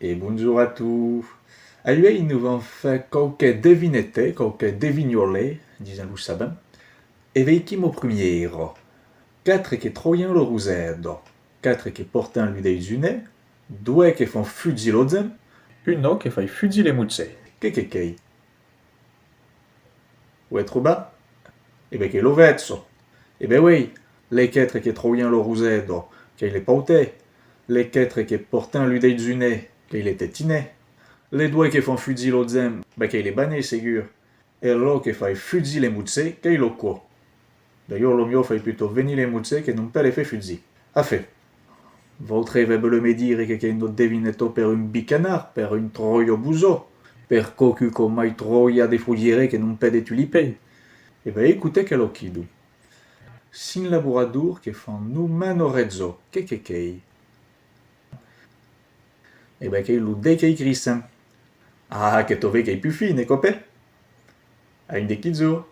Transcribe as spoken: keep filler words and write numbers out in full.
E bonjorn a tots. Auei nos vam far quauque devineta, quauque devinhòla, disen los sabents. E vaiquí ma prumiera. Quatre que trolhan la rosada, quatre que pòrtan lo dejunar, doas que fan fugir la gent, una que fai fugir la mosca. Qué que qu'ei? Ò ai trobat? E ben qu'ei la vaicha. E ben uei, las quatre que trolhan la rosada, qu'ei la pauta. Las quatre que pòrtan lo dejunar, qu'ei la tetina. Las doas que fan fugir la gent, ben qu'ei la bana, segur. E la que fai fugir la mosca, qu'ei la coa. D'alhors, la miá fai putòst venir la mosca que non pas la far fugir. Enfin, vautres vau ben me dire que qu'ei una devineta per un bicanard, per un trolha-bosòt, per quauqu'un qu'a mai trolhat de folheras que non pas de tulipas. E ben, escotatz-la aquí donc. Cinc laboradors que fan nonmàs una rèja, qué que qu'ei? E ben qu'ei lo det qu'ei crissent. Ah, que t'avètz qu'ei pus fin, quò pas? A un de quilhs jorns.